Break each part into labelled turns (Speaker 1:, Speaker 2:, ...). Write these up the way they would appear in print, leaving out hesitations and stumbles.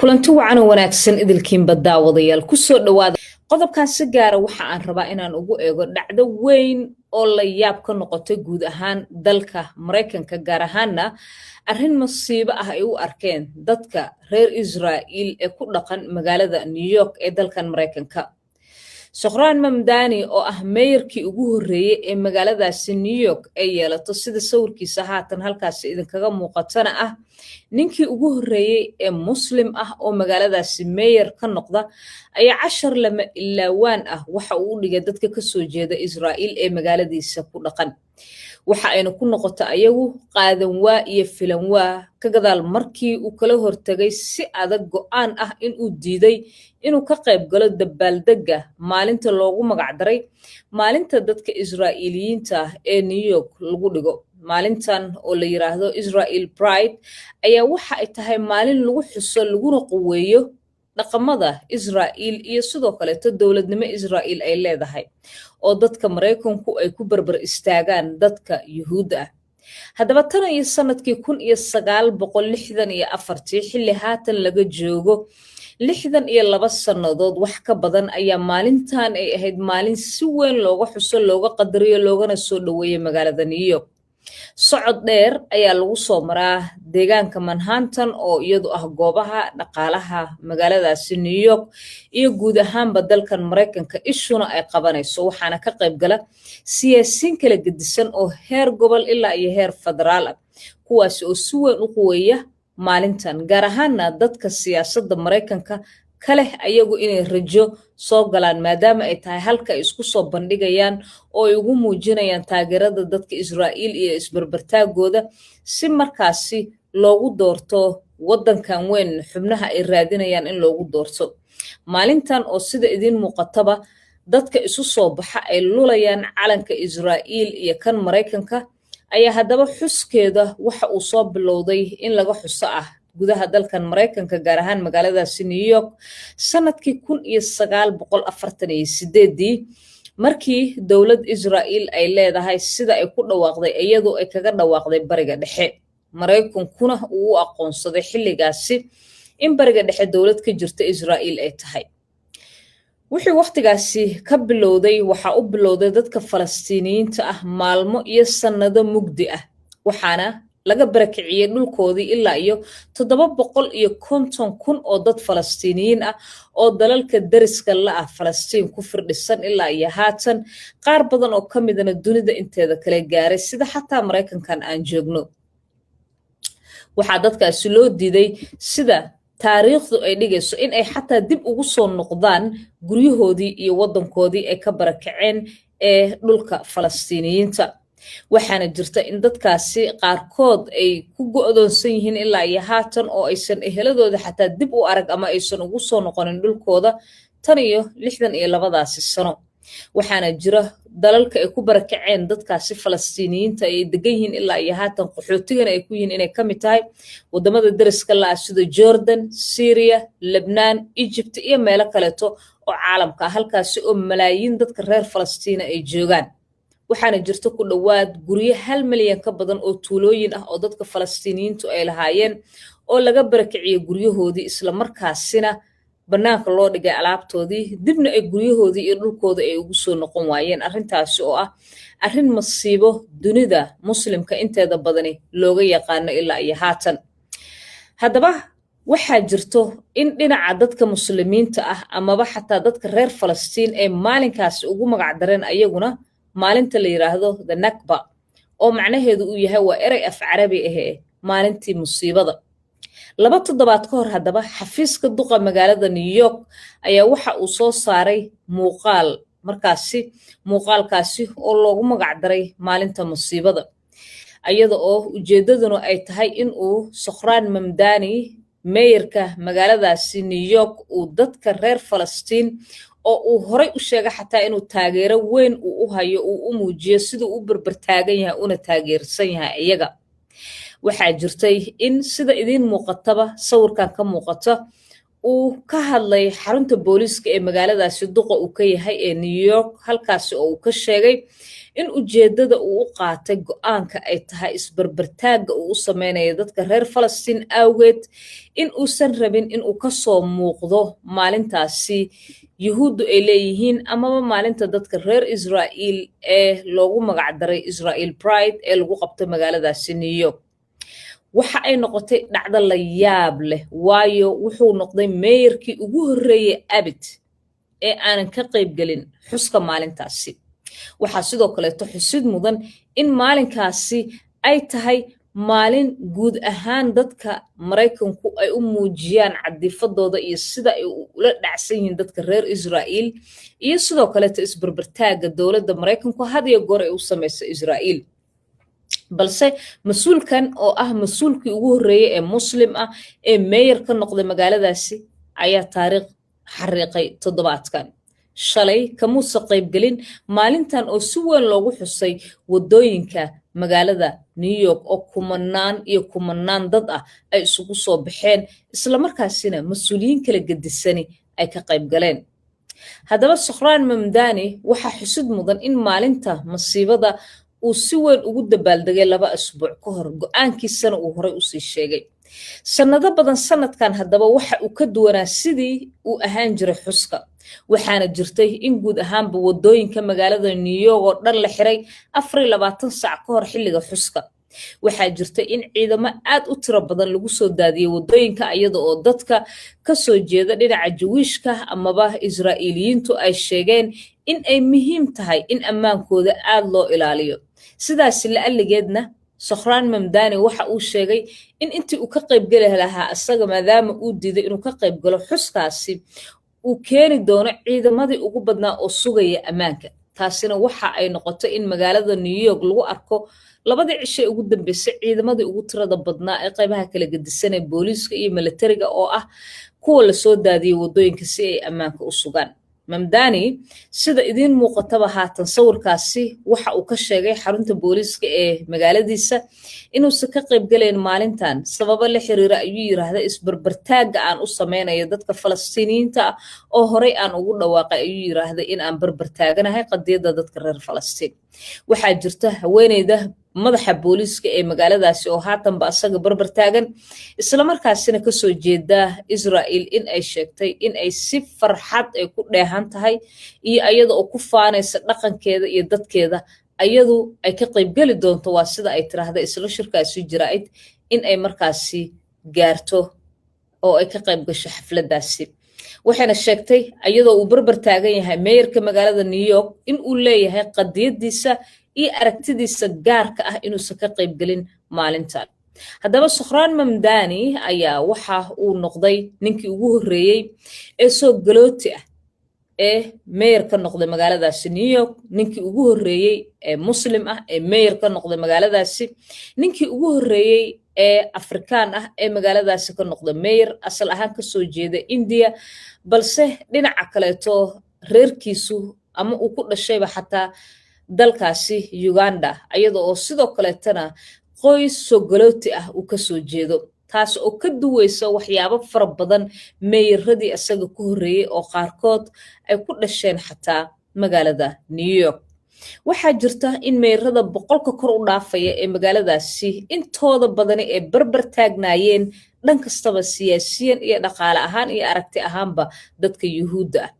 Speaker 1: Kulanti wacan oo wanaagsan idilkiinba, daawadayaal, kusoo dhowaada qodobkan. Si gaara waxa aan rabaa inaan ugu eego dhacdo weyn oo la yaab ka noqotay guud ahaan dalka Maraykanka, gaar ahaanna arrin masiibo ah ay u arkeen dadka reer Israa'iil ee ku dhaqan magaalada New York ee dalkan Maraykanka. Zohran Mamdani, oo ah meeyarkii ugu horreeyey ee magaaladaasi New York ay yeelato, sida sawirkiisa haatan halkaasi idinkaga muuqatana ah ninkii ugu horreeyey ee Muslim ah oo magaaladaasi meeyar ka noqda, ayaa cashar lama ilaawaan ah waxa uu u dhigay dadka kasoo jeeda Israa'iil ee magaaladiisa ku dhaqan. Waxa ayna ku noqota ayagu qaadan waa iyo filan waa, ka gadaal markii uu kala hortagay si adag go'aan ah in uu diiday inuu ka qayb galo dabaaldegga maalinta loogu magacdaray maalinta dadka Israa'iiliyiinta ah ee New York lagu dhigo. Maalintan oo la yiraahdo Israel Pride ayaa waxa ay tahay maalin lagu xuso laguna quweeyo dhaqamada Israa'iil iyo sidoo kaleeto dowladnimo Israa'iil ay leedahay, oo dadka Maraykanku ay ku barbar istaagaan dadka Yuhuudda ah. Haddaba, tan iyo sanadkii 1964-tii, xilli haatan laga joogo 62 sannadood wax ka badan, ayaa maalintan ay ahayd maalin si weyn looga xuso, looga qadariyo, loogana soo dhoweeyo magaalada New York. Socod dheer ayaa lagu soo maraa deegaanka Manhattan, oo iyadu ah goobaha dhaqaalaha magaaladaasi New York iyo guud ahaanba dalkan Maraykanka ishuna ay qabanayso. Waxaana ka qayb gala siyaasiyiin kala gedisan oo heer gobol ilaa iyo heer federaal ah, kuwaasi oo si weyn u quweeya maalintan, gaar ahaana dadka siyaasadda Maraykanka ka leh ayagu inay rajo soo galaan, maadaama ay tahay halka ay isku soo bandhigayaan oo ay ugu muujinayaan taageerada dadka Israa'iil iyo isbarbartaagooda, si markaasi loogu doorto waddankan weyn xubnaha ay raadinayaan in loogu doorto. Maalintan oo sida idiin muuqataba dadka isu soo baxa ay lulayaan calanka Israa'iil iyo kan Maraykanka, ayaa haddaba xuskeeda waxa uu soo bilowday in laga xuso ah gudaha dalkan Maraykanka, gaar ahaan magaaladaasi New York, sanadkii 1948-dii, markii dowlad Israa'iil ay leedahay sida ay ku dhawaaqday, iyadoo ay kaga dhawaaqday Bariga Dhexe, Maraykankuna uu u aqoonsaday xilligaasi in Bariga Dhexe dowlad ka jirta Israa'iil ay tahay. Wixii wakhtigaasi ka bilowday, waxaa u bilowday dadka Falastiiniyiinta ah maalmo iyo sannado mugdi ah, waxaana laga barakiciyey dhulkoodii ilaa iyo 750,000 oo dad Falastiiniyiin ah oo dalalka deriska la ah Falastiin ku firdhisan ilaa iyo haatan, qaar badan oo ka midana dunida inteeda kale gaaray, sida xataa Maraykankan aan joogno. Waxaa dadkaasi loo diiday, sida taariikhdu ay dhigayso, in ay xataa dib ugu soo noqdaan guryahoodii iyo waddankoodii ay ka barakaceen ee dhulka Falastiiniyiinta. Waxaana jirta in dadkaasi qaarkood ay ku go'doonsan yihiin ilaa iyo haatan, oo aysan eheladooda xataa dib u arag ama aysan ugu soo noqonin dhulkooda tan iyo 62-daasi sano. Waxaana jira dalalka ay ku barakaceen dadkaasi Falastiiniyiinta ay degan yihiin ilaa iyo haatan, qaxootigana ay ku yihiin, inay ka mid tahay wadamada deriska la ah sida Jordan, Syria, Lebnaan, Egypt iyo meelo kaleeto oo caalamka ah, halkaasi oo malaayiin dadka reer Falastiina ay joogaan. Waxaana jirta ku dhowaad guryo 1 milyan ka badan oo tuulooyin ah oo dadka Falastiiniyiintu ay lahaayeen oo laga barakiciyey guryahoodii, islamarkaasina bannaanka loo dhigay alaabtoodii, dibna ay guryahoodii iyo dhulkooda ay ugu soo noqon waayeen. Arrintaasi oo ah arrin masiibo dunida Muslimka inteeda badani looga yaqaano ilaa iyo haatan. Haddaba, waxaa jirto in dhinaca dadka Muslimiinta ah amaba xataa dadka reer Falastiin ay maalinkaasi ugu magac dareen ayaguna maalinta la yiraahdo the Nakba, oo macnaheedu uu yahay, waa erey af Carabi ahee, maalintii musiibada. 2 toddobaad ka hor haddaba, xafiiska duqa magaalada New York ayaa waxa uu soo saaray muuqaal, markaasi muuqaalkaasi oo loogu magac daray maalinta musiibada, iyada oo ujeeddaduna ay tahay in uu Zohran Mamdani, meeyarka magaaladaasi New York, uu dadka reer Falastiin oo uu horay u sheegay xataa inuu taageero weyn uu u hayo uu u muujiyo siduu u berbertaagan yahay una taageersan yahay iyaga. Waxaa jirtay in sida idiin muuqataba sawirkan ka muuqata Uu ka hadlay xarunta booliiska ee magaaladaasi duqa uu ka yahay ee New York, halkaasi oo uu ka sheegay in ujeeddada uu u qaatay go'aanka ay tahay isbarbartaagga uu u sameynayo dadka reer Falastiin awgeed, in uusan rabin in uu kasoo muuqdo maalintaasi Yuhuuddu ay leeyihiin amaba maalinta dadka reer Israa'iil ee loogu magacdaray Israel Pride ee lagu qabto magaaladaasi New York. Waxa ay noqotay dhacdo la yaab leh, waayo wuxuu noqday meeyarkii ugu horreeyey abid ee aanan ka qaybgelin xuska maalintaasi. Waxaa sidoo kaleeto xusid mudan in maalinkaasi ay tahay maalin guud ahaan dadka Maraykanku ay u muujiyaan cadiifadooda iyo sida ay ula dhacsan yihiin dadka reer Israa'iil, iyo sidoo kaleeto isbarbartaagga dowladda Maraykanku had iyo goor ay u samayso Israa'iil. Balse mas-uulkan oo ah mas-uulkii ugu horreeyey ee Muslim ah ee meeyar ka noqday magaaladaasi ayaa taariikh xariiqay toddobaadkan. Shalay kamuusa qaybgelin maalintan oo si weyn loogu xusay waddooyinka magaalada New York, oo kumanaan iyo kumanaan dad ah ay isugu soo baxeen, islamarkaasina mas-uuliyiin kala gedisani ay ka qayb galeen. Haddaba Zohran Mamdani waxaa xusid mudan in maalinta masiibada uu si weyn ugu dabaaldegay 2 asbuuc ka hor, go'aankiisana uu horay usii sheegay sannado badan. Sanadkan haddaba waxa uu ka duwanaa sidii uu ahaan jiray xuska. Waxaana jirtay in guud ahaanba waddooyinka magaalada New York oo dhan la xiray 24 saac ka hor xilliga xuska. Waxaa jirta in ciidamo aad u tiro badan lagu soo daadiyey waddooyinka, iyada oo dadka kasoo jeeda dhinaca Jewishka amaba Israa'iiliyiintu ay sheegeen in ay muhiim tahay in ammaankooda aad loo ilaaliyo. Sidaasi la alligeedna Zohran Mamdani waxa uu sheegay in intii uu ka qaybgeli lahaa isaga, maadaama uu diiday inuu ka qaybgalo xuskaasi, uu keeni doono ciidamadii ugu badnaa oo sugaya ammaanka. Taasina waxa ay noqotay in magaalada New York lagu arko labadii cishay ugu dambeysay ciidamadii ugu tirada badnaa ee qaybaha kala gedisan ee booliiska iyo milatariga, oo ah kuwa lasoo daadiyey waddooyinka si ay ammaanka u sugaan. Mamdani, sida idiin muuqataba haatan sawirkaasi, waxa uu ka sheegay xarunta booliiska ee magaaladiisa inuusan ka qaybgalayn maalintan sababo la xiriira, ayuu yiraahda, isbarbartaagga aan u sameynayo dadka Falastiiniyiinta ah, oo horey aan ugu dhawaaqay, ayuu yiraahday, in aan barbartaaganahay qadiyadda dadka reer Falastiin. Waxaa jirta haweeneyda madaxa booliiska ee magaaladaasi oo haatanba asaga barbar taagan, islamarkaasina kasoo jeeda Israel, in ay sheegtay in ay si farxad ay ku dheehan tahay iyo ayada oo ku faanaysa dhaqankeeda iyo dadkeeda ayadu ay ka qaybgeli doonto, waa sida ay tiraahda isla shirkaasi jaraa'id, in ay markaasi gaarto oo ay ka qayb gasho xafladdaasi. Waxayna sheegtay, iyadoo uu barbar taagan yahay meeyarka magaalada New York, in uu leeyahay qadiyadiisa iyo aragtidiisa gaarka ah inuusan ka qaybgelin maalintan. Haddaba Zohran Mamdani ayaa waxa uu noqday ninkii ugu horreeyey ee soo galooti ah ee meeyar ka noqday magaaladaasi New York, ninkii ugu horreeyey ee Muslim ah ee meeyar ka noqday magaaladaasi, ninkii ugu horreeyey ee Afrikaan ah ee magaaladaasi ka noqda meeyar, asal ahaan kasoo jeeda India, balse dhinaca kaleeto reerkiisu ama uu ku dhashayba xataa dalkaasi Uganda, iyada oo sidoo kaleetana qoys sogalooti ah uu kasoo jeedo, taas oo ka duweysa waxyaabo fara badan meeyaradii isaga ku horreeyey oo qaarkood ay ku dhasheen xataa magaalada New York. Waxaa jirta in meeyarada 100-ka kor u dhaafaya ee magaaladaasi intooda badani ay barbar taagnaayeen dhan kastaba, siyaasiyan iyo dhaqaale ahaan iyo aragti ahaanba, dadka Yuhuudda ah.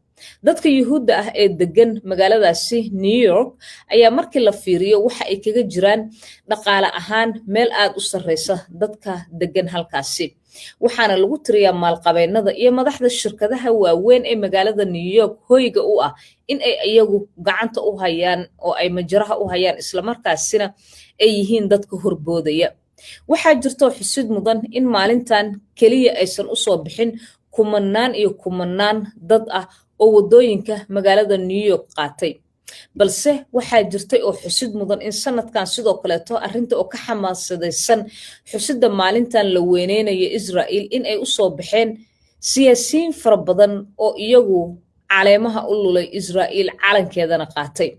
Speaker 1: Dadka Yuhuudda ah ee degan magaaladaasi New York ayaa markii la fiiriyo waxa ay kaga jiraan dhaqaale ahaan meel aad u sarreysa dadka degan halkaasi, waxaana lagu tiriyaa maalqabeennada iyo madaxda shirkadaha waaweyn ee magaalada New York hoyga u ah in ay iyagu gacanta u hayaan oo ay majaraha u hayaan, islamarkaasina ay yihiin dadka horboodaya. Waxaa jirtoo xusid mudan in maalintan keliya aysan usoo bixin kumanaan iyo kumanaan dad ah oo waddooyinka magaalada New York qaatay, balse waxaa jirtay oo xusid mudan in sanadkan sidoo kaleeto arrinta oo ka xamaasadaysan xusidda maalintan la weyneynayo Israel in ay usoo baxeen siyaasiyiin fara badan oo iyagu caleemaha u lulay Israa'iil, calankeedana qaatay,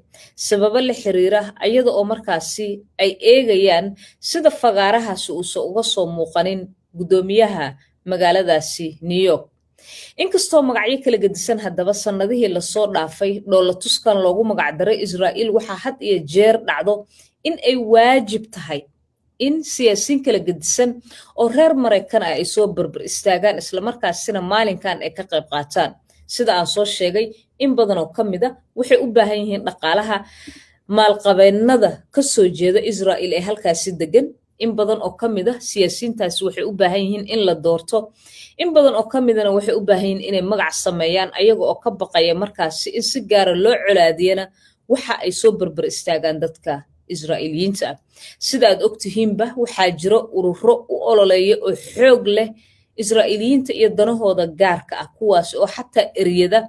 Speaker 1: sababo la xiriira ayada oo markaasi ay eegayaan sida fagaarahaasi uusan uga soo muuqanin guddoomiyaha magaaladaasi New York. Inkastoo magacyo kala gedisan haddaba sannadihii lasoo dhaafay dhoolatuskan loogu magacdaray Israa'iil, waxaa had iyo jeer dhacdo in ay waajib tahay in siyaasiyiin kala gedisan oo reer Maraykan ah ay soo berber istaagaan, islamarkaasina maalinkan ay ka qayb qaataan. Sida aan soo sheegay, in badan oo ka mid a waxay u baahan yihiin dhaqaalaha maalqabeennada ka soo jeeda Israa'iil ee halkaasi degan. In badan oo ka mid ah siyaasiyiintaasi waxay u baahan yihiin in la doorto. In badan oo ka midana waxay u baahan yihiin inay magac sameeyaan, ayaga oo ka baqaya markaasi in si gaara loo colaadiyana waxa ay soo berber istaagaan dadka Israa'iiliyiinta ah. Sida aad ogtihiinba, waxaa jiro ururo u ololeeya oo xoog leh Israa'iiliyiinta iyo danahooda gaarka ah, kuwaas oo xataa eryada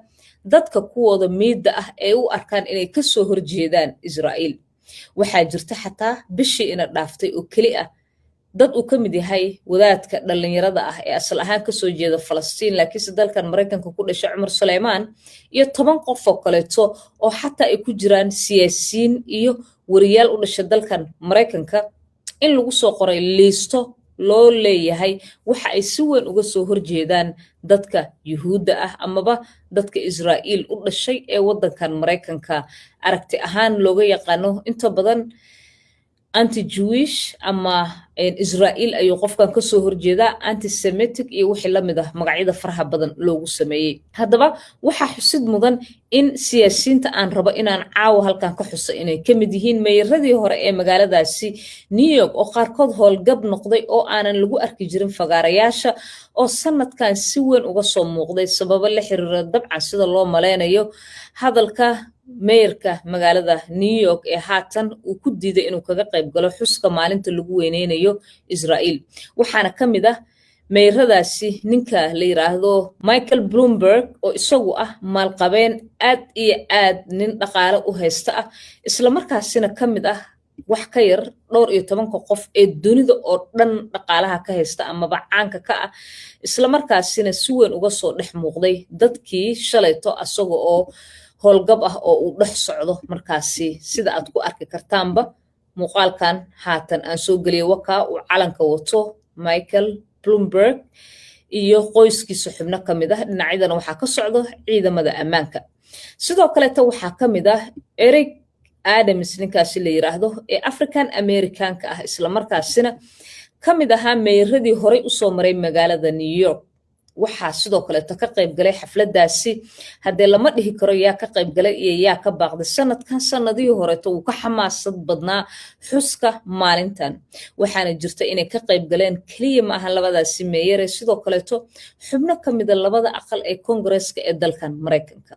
Speaker 1: dadka kuwooda miidda ah ee u arkaan inay kasoo horjeedaan Israa'iil. Waxaa jirta xataa bishii ina dhaaftay oo keli ah dad uu ka mid yahay wadaadka dhallinyarada ah ee asal ahaan kasoo jeeda Falastiin laakiinse dalkan Maraykanka ku dhashay, Cumar Suleymaan, iyo 10 qof oo kaleeto oo xataa ay ku jiraan siyaasiyiin iyo wariyaal u dhashay dalkan Maraykanka, in lagu soo qoray liisto loo leeyahay waxa ay si weyn uga soo horjeedaan dadka Yuhuudda ah amaba dadka Israa'iil u dhashay ee waddankan Maraykanka aragti ahaan looga yaqaano inta badan anti Jewish ama Israa'iil ayuu qofkan kasoo horjeedaa, antisemitic iyo wixii la mid ah magacyada faraha badan loogu sameeyey. Haddaba waxaa xusid mudan in siyaasiyiinta aan rabo inaan caawa halkan ka xuso inay ka mid yihiin meyaradii hore ee magaaladaasi New York, oo qaarkood howlgab noqday oo aanan lagu arki jirin fagaarayaasha, oo sanadkan si weyn uga soo muuqday sababo la xiriira, dabcan sida loo maleynayo, hadalka meeyarka magaalada New York ee haatan uu ku diiday inuu kaga qayb galo xuska maalinta lagu weyneynayo Israa'iil. Waxaana ka mid ah meyradaasi ninka la yiraahdo Michael Bloomberg, oo isagu ah maalqabeen aad iyo aad nin dhaqaale u haysta ah, islamarkaasina ka mid ah wax ka yar dhowr iyo tobanka qof ee dunida oo dhan dhaqaalaha ka haysta amaba caanka ka ah, islamarkaasina si weyn uga soo dhex muuqday dadkii shalayto asaga oo howlgab ah oo uu dhex socdo. Markaasi sida aad ku arki kartaanba muuqaalkan haatan aan soo geliyay, wakaa uu calanka wato Michael Bloomberg iyo qoyskiisa xubno ka mid ah. Dhinacyadana waxaa ka socdo ciidamada ammaanka. Sidoo kaleeta waxaa ka mid ah Eric Adams, ninkaasi la yiraahdo ee African Americanka ah, islamarkaasina ka mid ahaa meeyaradii horey usoo maray magaalada New York. Waxaa sidoo kaleeto ka qayb galay xafladaasi, haddee lama dhihi karo yaa ka qayb galay iyo yaa ka baaqday sanadkan, sanadihii horeeto wuu ka xamaasad badnaa xuska maalintan. Waxaana jirta inay ka qayb galeen keliya ma ahan labadaasi meeyare, sidoo kaleeto xubno ka mida labada aqal ee Koongareeska ee dalkan Maraykanka.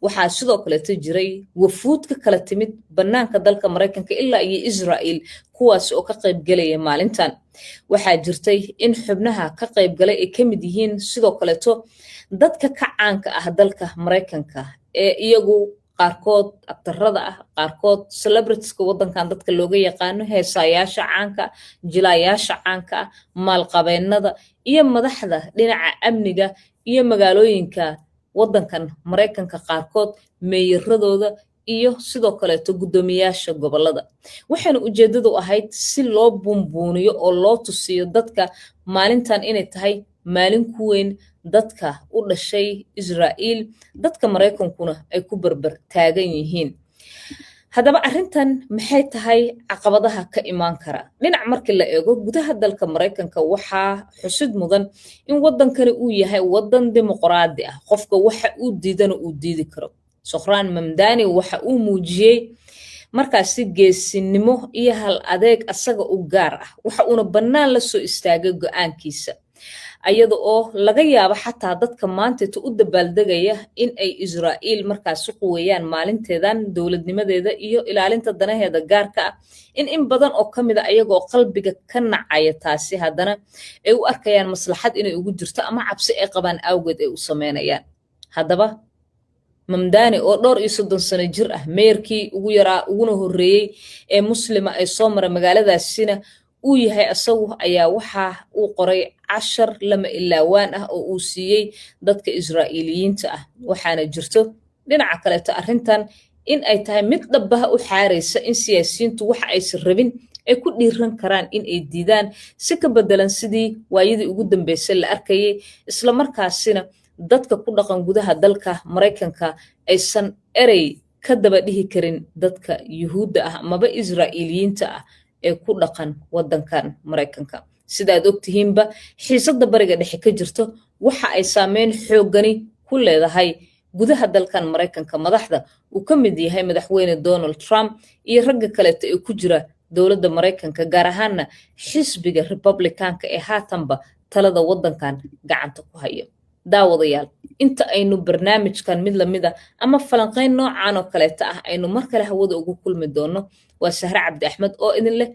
Speaker 1: Waxaa sidoo kaleeto jiray wafuud ka kala timid bannaanka dalka Maraykanka ilaa iyo Israa'il, kuwaas oo ka qayb galaya maalintan. Waxaa jirtay in xubnaha ka qayb galay ay ka mid yihiin sidoo kaleeto dadka ka caanka ah dalka Maraykanka ee iyagu qaarkood aktarada ah, qaarkood celebritiska waddankan dadka looga yaqaano, heesaayaasha caanka ah, jilaayaasha caanka ah, maalqabeennada iyo madaxda dhinaca amniga iyo magaalooyinka waddankan Maraykanka qaarkood meeyaradooda iyo sidoo kaleeto guddoomiyaasha gobollada. Waxayna ujeeddadu ahayd si loo buunbuuniyo oo loo tusiyo dadka maalintan inay tahay maalin ku weyn dadka u dhashay Israa'iil, dadka Maraykankuna ay ku berber taagan yihiin. Haddaba arrintan maxay tahay caqabadaha ka imaan kara? Dhinac markii la eego gudaha dalka Maraykanka, waxaa xusid mudan in waddankani uu yahay waddan dimuqraadi ah, qofka waxa uu diidana uu diidi karo. Zohran Mamdani waxa uu muujiyey markaasi geesinimo iyo hal adeeg asaga u gaar ah, waxa uuna bannaan la soo istaagay go'aankiisa, ayada oo laga yaabo xataa dadka maantayta u dabaaldegaya in ay Israa'iil markaasi quweeyaan maalinteedan dowladnimadeeda iyo ilaalinta danaheeda gaarka ah, in badan oo ka mid a ayagoo qalbiga ka nacaya taasi, haddana ay u arkayaan maslaxad inay ugu jirto ama cabsi ay qabaan awgeed ay u sameynayaan. Haddaba Mamdani oo dhowr iyo 30 sano jir ah, meerkii ugu yaraa uguna horreeyey ee Muslima ay soo mara magaaladaasina uu yahay asagu, ayaa waxa uu qoray cashar lama ilaawaan ah oo uu siiyey dadka Israa'iiliyiinta ah. Waxaana jirto dhinaca kaleeto arrintan in ay tahay mid dhabbaha u xaaraysa in siyaasiyiintu waxa aysan rabin ay ku dhiiran karaan in ay diidaan, si ka beddelan sidii waayadii ugu dambeysay la arkayay, islamarkaasina Dadka ku dhaqan gudaha dalka Maraykanka aysan erey ka daba dhihi karin dadka Yuhuudda ah amaba Israa'iiliyiinta ah ee ku dhaqan waddankan Maraykanka. Sidaad ogtihiinba, xiisadda Bariga Dhexe ka jirto waxa ay saameyn xooggani ku leedahay gudaha dalkan Maraykanka, madaxda uu ka mid yahay Madaxweyne Donald Trump iyo ragga kaleeto ee ku jira dowladda Maraykanka, gaar ahaana xisbiga Republicanka ee haatanba talada waddankan gacanta ku haya. Daawadayaal, inta aynu barnaamijkan mid lamida ama falanqayn noocan oo kaleeta ah aynu mar kale hawada ugu kulmi doono, waa Sahre Cabdi Axmed oo idin leh.